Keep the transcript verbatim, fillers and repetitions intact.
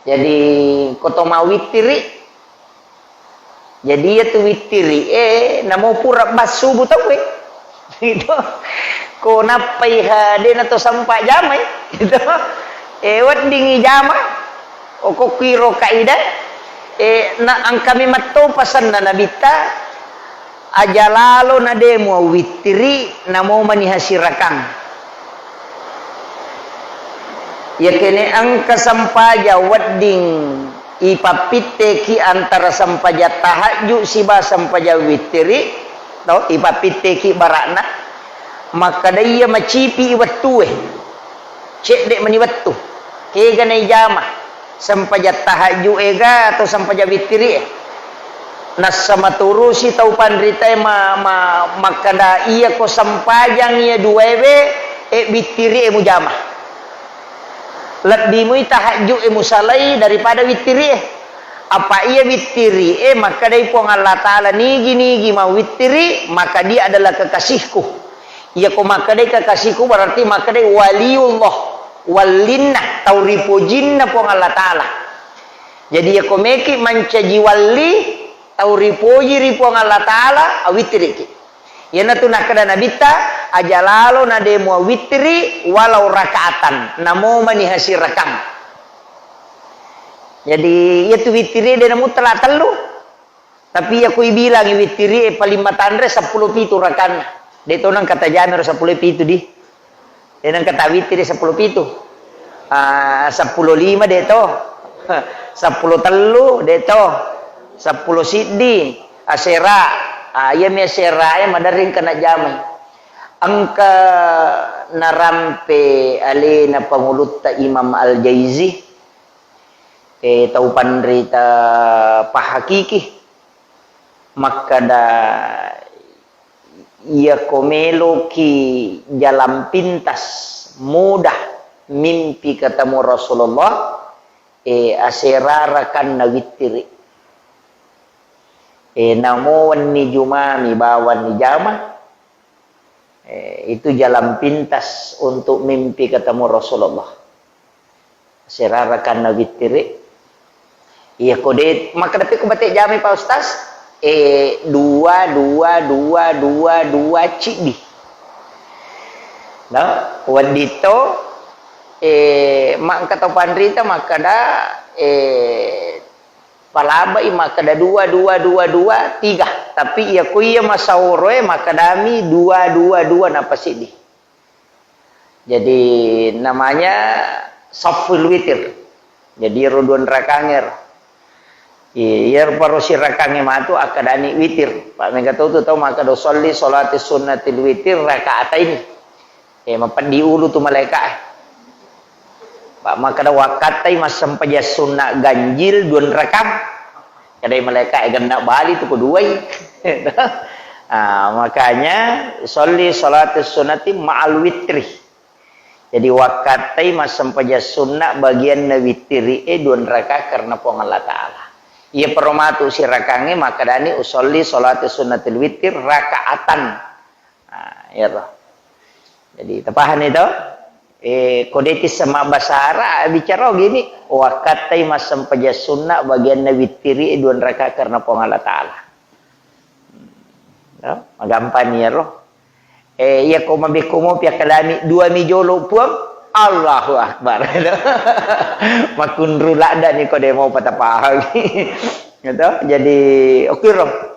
Jadi, ko to mawittiri, jadi iya tu wittiri, eh, namo pura bassubu tauwe. Gitu. Ko nappai ha, de na to sempa jamai. Gitu. Eh, weddingi jama. Okokiro kaidah. Eh, na angkami matto pasanna Nabitta, aja lalo na de muawittiri, namo maniha sirakang. Iyakene engka sempajang wedding ipappitteki antara sempajang tahajju siba sempajang wittiri, to, ipappitteki barakna, makkada iya macipi wettue, cedde mani wettu, kega naijama, sempajang tahajju ega atau sempajang wittiri e. Nassa maturusi tau panritae ma-, ma-, makkada, "Iyako sempajang iya duaewe, e, wittiri e mujama. Lebbi mui tahajju e musalai daripada wittiri e. Apa iya wittiri e makkedai Puang Allah Ta'ala, 'Nigi-nigi mawittiri, maka dia adalah kekasihku.'" Iyako makkedai kekasihku berarti makkedai waliullah, wallinna, tau ripojinna Puang Allah Ta'ala. Jadi, iyako meki mancaji walli, tau ripoji ri Puang Allah Ta'ala, awittiriki. Iyanatu nakkeda Nabitta, aja lalo na de muawittiri walau rakaatan, namo maniha sirakang. Jadi, iyatu wittiri de namuttala tellu. Tapi iyako ibilangi wittiri e paling matanre seppulo pitu rakanna. De to nengka tajamiro seppulo pitu di. De nengka tawittiri seppulo pitu. Ah, seppulo lima de to. Seppulo tellu de to. Seppulo siddi asera. Ah, iyami asera e maderring kena jamai. Engka narampe alena pangulutta Imam Al-Jaizi, eh, tau panrita pahakiki, makkada, iyako meloki jalan pintas, mudah mimpi ketemu Rasulullah, eh, asera rakanna wittiri. Eh, namo wenni jumami bawanni jama, eh, itu jalan pintas untuk mimpi ketemu Rasulullah. Asera rakanna wittiri. Iya, ko de, makkeda pe ko bate jamai, Pak Ustaz? Eh, dua, dua, dua, dua, dua, ciddi. No? Wedditto, eh, ma engka tau panrita makkeda, eh, palabai makkeda dua, dua, dua, dua, tiga. Tapi iya ko iya masaoroe makkedami dua, dua, dua, napa siddi. Jadi, namanya saful witir. Jadi, ero dua rakangnge ro. I-, iyaro paro sirakangnge matu akkedani witir. Pa mega tau tu tau makkeda, "Usolli sholati sunnatil witir rakaataini." Eh, mapeddi ulu tu malaika e. Pa makkeda, "Wakkattai massempajang sunna ganjil dua rakang." Kedai malaika e, "Genna bali tu ko duai." Ah, makanya, "Sholli sholatus sunnati ma'al witri." Jadi, wakkattai massempajang sunna bagianna wittiri e dua raka karena Puang Allah Ta'ala. Iya paro matu sirakangnge makkedani, "Usolli sholati sunnatil witir rakaatan." Nah, iyaro. Jadi, tapahani to? Eh, ko de tisseng mabbasa Arab, bicara gini, "Wakkattai massempajang sunna bagianna wittiri e dua raka karena Puang Allah Ta'ala." Ya, magampang ni iyaro. Eh, iya ko mabekko mopi akkalami, "Dua mi jolo, Puang." Allahu Akbar. Makunru ladda ni ko de mopa tapahang. Gitu. Jadi, oke ro.